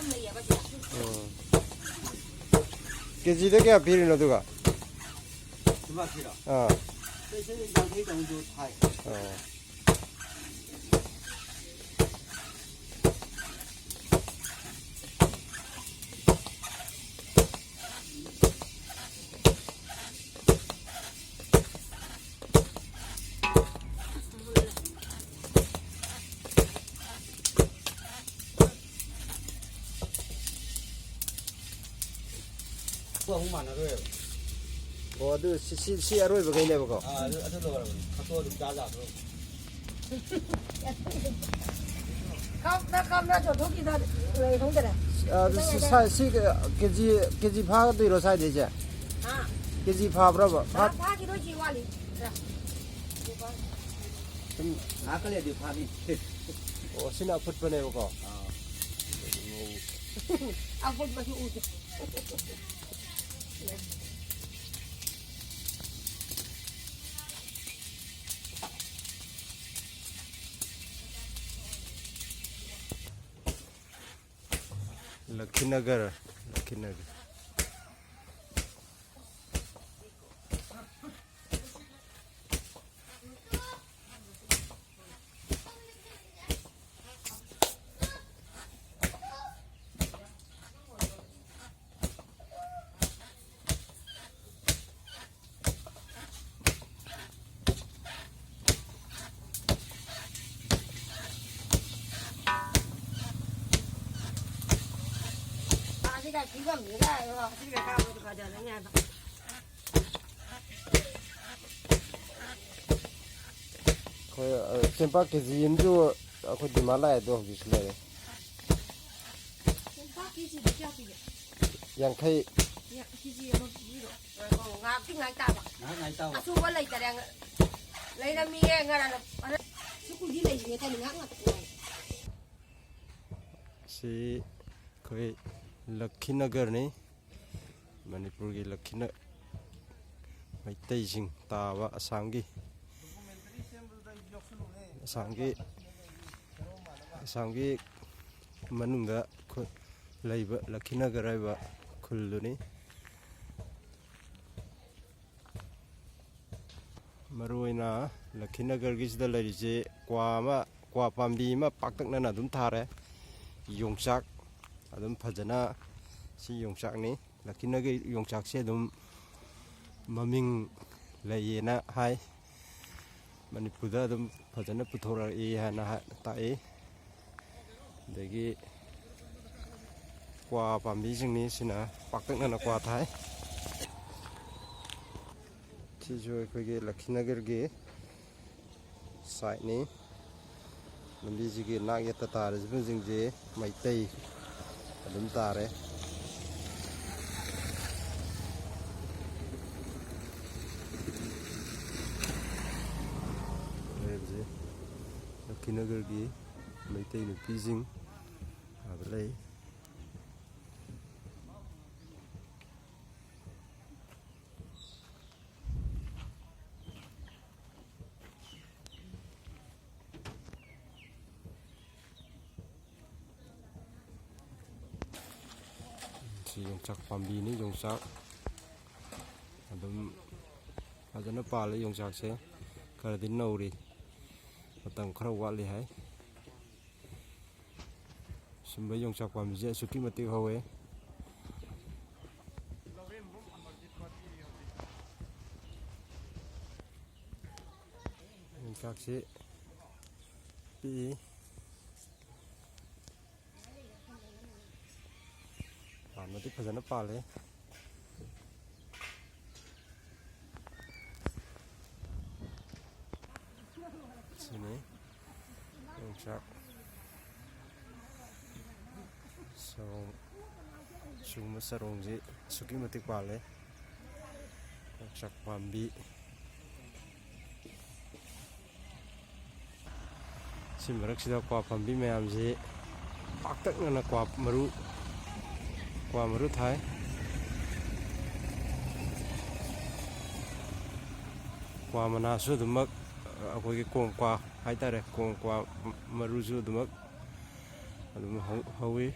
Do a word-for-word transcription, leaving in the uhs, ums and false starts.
ꯎꯝ꯫ ꯀꯦꯖꯤꯗ ꯀꯌꯥ ꯄꯤꯔꯤꯅꯣ ꯑꯗꯨꯒ? ꯊꯨꯝꯌꯥꯛꯄꯤꯔꯣ? ꯑꯥ꯫ ꯁꯤꯁꯦ ꯌꯥꯡꯈꯩ ꯇꯧꯕꯁꯨ ꯊꯥꯏ꯫ ꯑꯥ꯫ ꯈꯥꯇꯣ ꯑꯃꯨꯛ ꯃꯥꯟꯅꯔꯣꯏꯕ꯫ ꯑꯣ, ꯑꯗꯨ ꯁꯤ, ꯁꯤ, ꯁꯤ ꯑꯔꯣꯏꯕꯈꯩꯅꯦꯕꯀꯣ? ꯑꯥ, ꯑꯗꯨ, ꯑꯗꯨ ꯂꯣꯏꯔꯕꯅꯤ꯫ ꯈꯥꯇꯣ ꯑꯗꯨꯝ ꯆꯥ ꯌꯥꯗ꯭ꯔꯣ? ꯀꯞꯅ ꯀꯞꯅ ꯆꯣꯟꯊꯣꯛꯈꯤꯗ ꯂꯩ ꯈꯪꯗꯔꯦ꯫ ꯑꯗꯨ ꯁꯤ, ꯁꯤ, ꯁꯤ ꯀꯦꯖꯤ, ꯀꯦꯖꯤ ꯐꯥꯒꯗꯣꯏꯔꯣ ꯁ꯭ꯋꯥꯏꯗꯩꯁꯦ? ꯍꯥ? ꯀꯦꯖꯤ ꯐꯥꯕ꯭ꯔꯕ? ꯐꯥ- ꯐꯥ-, ꯐꯥꯈꯤꯔꯣꯏ, ꯁꯤ ꯋꯥꯠꯂꯤ꯫ ꯁꯨꯝ ꯉꯥꯏꯍꯥꯛ ꯂꯩꯔꯗꯤ ꯐꯥꯅꯤ꯫ ꯑꯣ, ꯁꯤꯅ ꯑꯐꯨꯠꯄꯅꯦꯕꯀꯣ? ꯑꯥ꯫ ꯑꯐꯨꯠꯄꯁꯨ ꯎꯗꯦ꯫ ꯂꯈꯤꯅꯒꯔ, ꯂꯈꯤꯅꯒꯔ꯫ ꯑꯁꯤꯒ ꯐꯤꯕꯝꯁꯤꯒ ꯑꯁꯤꯒ ꯀꯥꯕꯗꯤ ꯐꯖꯔꯅꯤ ꯍꯥꯏꯕ꯫ ꯑꯩꯈꯣꯏ, ꯑ, ꯆꯦꯡꯄꯥꯛ ꯀꯦ ꯖꯤ ꯑꯃꯁꯨ ꯑꯩꯈꯣꯏ demand ꯂꯥꯛꯑꯦ, ꯑꯗꯣ ꯍꯧꯖꯤꯛꯁꯨ ꯂꯩꯔꯦ꯫ ꯆꯦꯡꯄꯥꯛ ꯀꯦ ꯖꯤꯗ ꯀꯌꯥ ꯄꯤꯒꯦ? ꯌꯥꯡꯈꯩ꯫ ꯌꯥ-, ꯀꯦ ꯖꯤ ꯑꯃ ꯄꯤꯕꯤꯔꯣ꯫ ꯉꯥꯏꯈꯣ, ꯉꯥꯏꯍꯥꯛꯇꯤ ꯉꯥꯏ ꯇꯥꯕ꯫ ꯉꯥꯏꯍꯥꯛ ꯉꯥꯏ ꯇꯥꯕ꯫ ꯑꯁꯨꯕ ꯂꯩꯇꯔꯦ꯫ ꯂꯩꯔꯝꯃꯤꯌꯦ ꯉꯔꯥꯡ꯫ ꯁꯨ ꯀꯨꯏꯗꯤ ꯂꯩꯔꯤꯅꯦ, ꯀꯩꯅꯣ ꯉꯥꯏꯍꯥꯛ ꯉꯥꯛꯇ ꯉꯥꯏ꯫ ꯁꯤ ꯑꯩꯈꯣꯏ ꯂꯈꯤꯅꯒꯔꯅꯤ, ꯃꯅꯤꯄꯨꯔꯒꯤ ꯂꯈꯤꯅ-, ꯃꯩꯇꯩꯁꯤꯡ ꯇꯥꯕ ꯑꯁꯥꯝꯒꯤ, ꯑꯁꯥꯝꯒꯤ, ꯑꯁꯥꯝꯒꯤ ꯃꯅꯨꯡꯗ ꯈꯨ-, ꯂꯩꯕ ꯂꯈꯤꯅꯒꯔ ꯍꯥꯏꯕ ꯈꯨꯜꯗꯨꯅꯤ꯫ ꯃꯔꯨꯑꯣꯏꯅ ꯂꯈꯤꯅꯒꯔꯒꯤꯁꯤꯗ ꯂꯩꯔꯤꯁꯦ ꯀ꯭ꯋꯥ ꯑꯃ, ꯀ꯭ꯋꯥ ꯄꯥꯝꯕꯤ ꯑꯃ ꯄꯥꯛꯇꯛꯅꯅ ꯑꯗꯨꯝ ꯊꯥꯔꯦ꯫ ꯌꯣꯡꯆꯥꯛ ꯑꯗꯨꯝ ꯐꯖꯅ, ꯁꯤ ꯌꯣꯡꯆꯥꯛꯅꯤ꯫ ꯂꯈꯤꯅꯒꯔ ꯌꯣꯡꯆꯥꯛꯁꯦ ꯑꯗꯨꯝ ꯃꯃꯤꯡ ꯂꯩꯌꯦꯅ ꯍꯥꯏ꯫ ꯃꯅꯤꯄꯨꯔꯗ ꯑꯗꯨꯝ ꯐꯖꯅ ꯄꯨꯊꯣꯔꯛꯏ ꯍꯥꯏꯅ ꯍꯥꯏ, ꯇꯥꯛꯏ꯫ ꯑꯗꯒꯤ ꯀ꯭ꯋꯥ ꯄꯥꯝꯕꯤꯁꯤꯡꯅꯤ, ꯁꯤꯅ ꯄꯥꯛꯇꯛꯅꯅ ꯀ꯭ꯋꯥ ꯊꯥꯏ꯫ ꯁꯤꯁꯨ ꯑꯩꯈꯣꯏꯒꯤ ꯂꯈꯤꯅꯒꯔꯒꯤ ꯁꯥꯏꯠꯅꯤ꯫ ꯂꯝꯕꯤꯁꯤꯒꯤ ꯅꯥꯛ ꯌꯦꯠꯇ ꯇꯥꯔꯤꯕꯁꯤꯡꯁꯦ ꯃꯩꯇꯩ ꯑꯗꯨꯝ ꯇꯥꯔꯦ꯫ ꯂꯩꯔꯤꯕꯁꯦ ꯂꯈꯤꯅꯒꯔꯒꯤ ꯃꯩꯇꯩ ꯅꯨꯄꯤꯁꯤꯡ ꯑꯥꯗ ꯂꯩ꯫ ꯁꯤ ꯌꯣꯡꯆꯥꯛ ꯄꯥꯝꯕꯤꯅꯤ꯫ ꯌꯣꯡꯆꯥꯛ ꯑꯗꯨꯝ ꯐꯖꯅ ꯄꯥꯜꯂꯤ꯫ ꯌꯣꯡꯆꯥꯛꯁꯦ ꯈꯔꯗꯤ ꯅꯧꯔꯤ, ꯃꯇꯝ ꯈꯔ ꯋꯥꯠꯂꯤ ꯍꯥꯏ꯫ ꯁꯨꯝꯕ ꯌꯣꯡꯆꯥꯛ ꯄꯥꯝꯕꯤꯁꯦ ꯑꯁꯨꯛꯀꯤ ꯃꯇꯤꯛ ꯍꯧꯋꯦ꯫ ꯌꯣꯡꯆꯥꯛꯁꯤ ꯄꯤꯛꯏ꯫ ꯄꯥꯟꯕꯗꯤ ꯐꯖꯅ ꯄꯥꯜꯂꯦ꯫ ꯁꯤꯅꯤ ꯌꯣꯡꯆꯥꯛ ꯆꯔꯣꯡ꯫ ꯁꯤꯒꯨꯝꯕ ꯆꯔꯣꯡꯁꯤ ꯑꯁꯨꯛꯀꯤ ꯃꯇꯤꯛ ꯄꯥꯜꯂꯦ꯫ ꯌꯣꯡꯆꯥꯛ ꯄꯥꯝꯕꯤ꯫ ꯁꯤ ꯃꯔꯛꯁꯤꯗ ꯀ꯭ꯋꯥ ꯄꯥꯝꯕꯤ ꯃꯌꯥꯝꯁꯤ ꯄꯥꯛꯇꯛꯅꯅ ꯀ꯭ꯋꯥ ꯃꯔꯨ, ꯀ꯭ꯋꯥ ꯃꯔꯨ ꯊꯥꯏ꯫ ꯀ꯭ꯋꯥ ꯃꯅꯥꯁꯨ ꯑꯗꯨꯃꯛ, ꯑꯩꯈꯣꯏꯒꯤ ꯀꯣꯡ ꯀ꯭ꯋꯥ ꯍꯥꯏꯇꯥꯔꯦ, ꯀꯣꯡ ꯀ꯭ꯋꯥ ꯃꯔꯨꯁꯨ ꯑꯗꯨꯃꯛ ꯑꯗꯨꯝ ꯍꯧ-, ꯍꯧꯋꯤ꯫